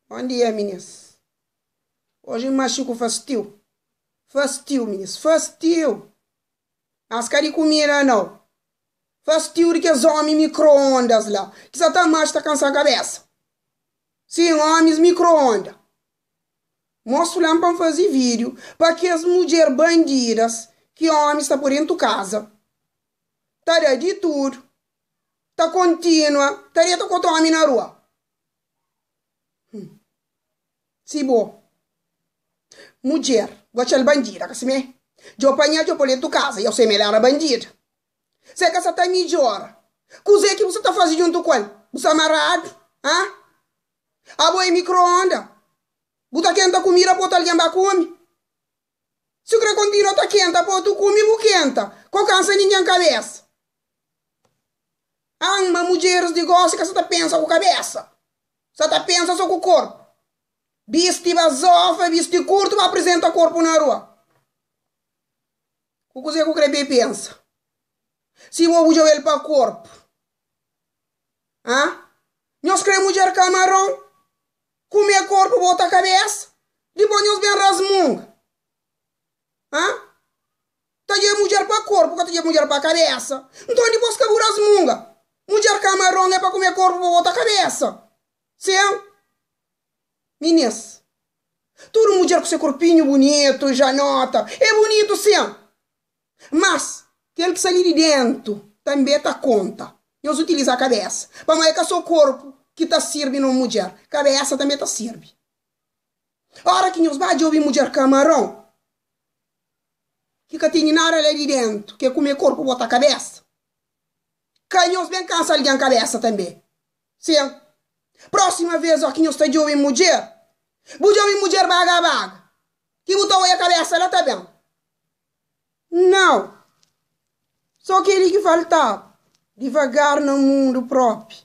Bom dia, minis. Hoje machi ku fastiu. Fastiu, minis. Fastiu. Mas ka di kumida, não. Fastiu di kes homi micro-ondas lá. Ki sa ta machi ta kansa cabeça. Sim, homens micro-onda. Mostro lá para fazer vídeo para que as mulheres bandidas que homens está por dentro casa. Tá de tudo. Tá contínua. Tá dentro com o homem na rua. Si bo mudjer gosta el bandida ka simé? Djo panha djo pol dentu kaza i osé ma el era bandida. Se ka sa ta midjora kuzé ki bu sa ta faze djuntu ku el? Bu sa maradu? Ha? Abo é mikro-onda? Bu ta kenta kumida pa otu algen ba kume? Si bu kre kontinua ta kenta pa otu kume, bu kenta. Ko kansa ningen kabesa. An, ma mudjeris di gosi ka sa ta pensa ku kabesa, sa ta pensa so ku korpu. Bisti bazofa, bisti kurtu pa aprizenta korpu na rua. Ku kuze ku kre pa e pensa? Si bo bu djobe-l pa korpu, ha? Nhos kre mudjer kamaron, kume korpu bota kabesa, dipos nhos ben rasmunga, ha? Ta dje mudjer pa korpu, ka ta dje mudjer pa kabesa. Nton dipos ka bu rasmunga. Mudjer kamaron é pa kume korpu pa bota kabesa. Sin? Minis, tudu mudjer ku se korpinhu bunitu, janota, é bunitu sin. Mas, kel ki sta li di dentu tanbe ta konta. Nhos utiliza kabesa. Pamodi é ka so korpu ki ta sirbi na un mudjer, kabesa tanbe ta sirbi. Ora ki nhos ba djobe mudjer kamaron, ki ka tene nada la di dentu, ki é kume korpu bota kabesa, ka nhos ben kansa algen kabesa tanbe. Sin. Próxima vez ó ki nhos ta djobe mudjer, bu djobe mudjer baga baga, ki bu ta oia kabesa la ta ben. Nau. So keli ki faltaba. Divagar na mundu propi.